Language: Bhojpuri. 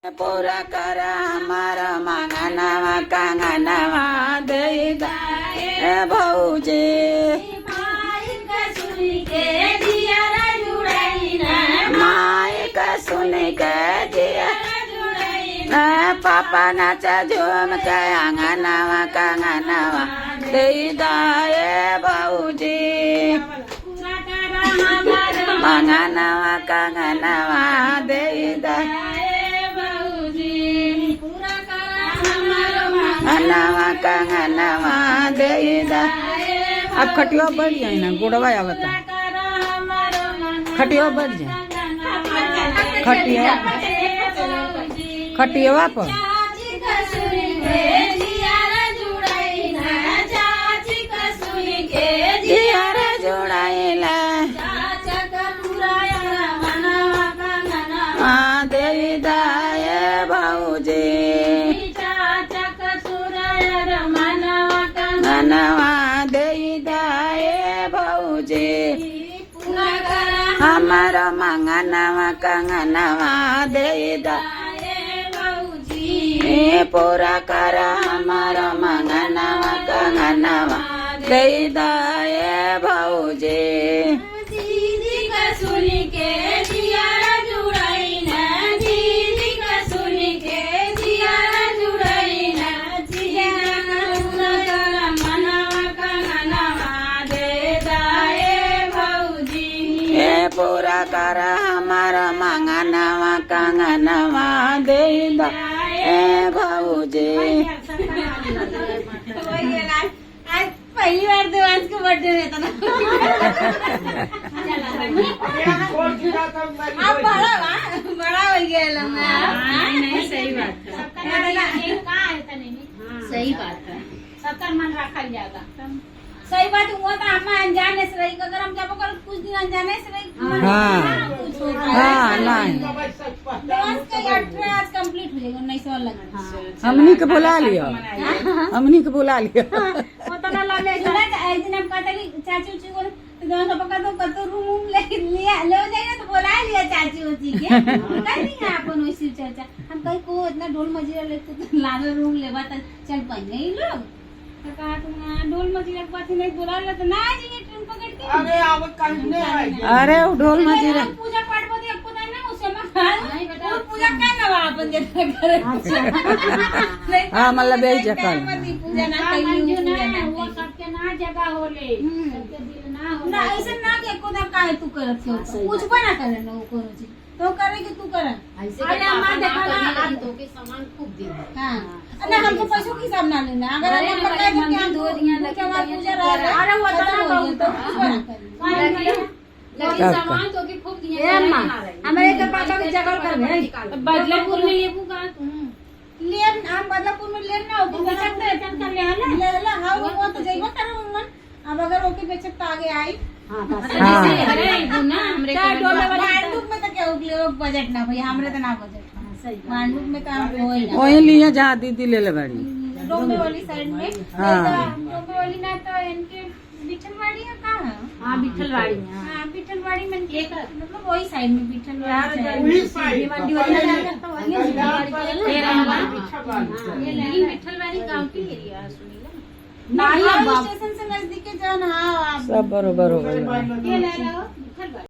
पूरा कर हमारा मंगनवा कंगनवा दे ए भौजी। माई का सुन के जिया पापा नाचा झूम के अंगनवा कंगनवा दे ए भौजी। मंगनवा कंगनवा दे अंगनवा कंगनवा दे। अब खटिया बढ़ जाए ना, गोड़वा आवता। खटिया बढ़ जाए, खटिया खटियावा पर। जियारा जुड़ाइला दे दाए भौजी। ननवा दे दाए भौजी। हमार मंगनवा कंगनवा दे दा पूरा कर हमार मंगनवा कंगनवा दे दाए भौजी। ए पूरा कर हमार मंगनवा कंगनवा दे दा ए भौजी। आज पहली बार देवांश को बर्थडे रहता ना। आप बड़ा बड़ा हो गया नहीं, सही बात है। सही बात है। सबका मन रखल ज्यादा। सही बात हुआ तो हम अनजाने से रही, अगर हम जब कर कुछ दिन अनजाने से रही। हाँ। कुछ होता है। हाँ, नहीं। देवांश का 18 आज कंप्लीट हो जाएगा, 19 लगना। हमनी के बुला लियो, हमनी के बुला लियो। वो तो ना लाले। सुना तो एक दिन हम कहते कि चाची उची को तो दोनों पका तो कतो रूम उम ले लिया ले जाइए तो बुला लिया चाची उची के कह नहीं है अपन वैसी चर्चा। हम कहीं को इतना ढोल मजीरा लेते तो लागे रूम लेवा तो चल पाएंगे ही लोग तो कहा तुम हाँ, ढोल मजीरा के पास नहीं बुला लिया तो ना आ जाइए ट्रेन पकड़ के। अरे आवत कहीं नहीं आएगी। अरे वो ढोल मजीरा। पूजा पाठ बदे आपको ना उसे में वो पूजा का ना अपन जितना करे। हाँ, मतलब यही चक्कर। पूजा ना का कइली, मंजू पूजा ना ना वो कइली। सबके ना जगह होले, सबके दिल ना होले। ना ऐसे ना कि एको दाम काहे तू करत हो, कुछ भी ना करे ना वो कोनो चीज तो करे कि तू करे। अरे अम्मा देखा ना। तो के सामान खूब दे। हां ना, हमको पैसों के हिसाब ना लेना। अगर अरे हम पका हमारे के हम मंदिर धो दिया, पूजा लेकिन वाला तैयार पूजा तो रहा। अरे वो तो खत्म ना हो गया, बहुत। तो कुछ भी ना करे। लेकिन तब का। सामान तो के खूब दिया। ए अम्मा, हमारे के पापा के जगह कर भाई। बदलापुर में लेबू का तू? ले हम बदलापुर में ले ना ओके बेचत तो बेचत कर ले आला। ले ला। हां, वो तो जइबो करे उमन। अब अगर ओके बेचत तो आगे आई। हां बस। हाँ। अरे ना हमरे चाहे के डोले वाली भांडुप में तो क्या उगले बजट ना भैया, हमरे तो ना बजट। भांडुप में तो हम होई ना। वही लिए जहाँ दीदी ले ले बाड़ी। डोंबे वाली साइड में। हाँ। नहीं तो डोंबे वाली ना तो इनके बिठलवाड़ी है कहाँ है? हां, बिठलवाड़ी में। हाँ। हाँ, बिठलवाड़ी में इनके मतलब वही साइड में बिठलवाड़ी साइड। वही साइड। भिवंडी वाली लेकिन बिठलवाड़ी गांव की एरिया है सुनीला। नहीं, स्टेशन से नजदीक है जौन। हाँ। सब बरोबर हो गई। ये ले लो। बिठलवाड़ी।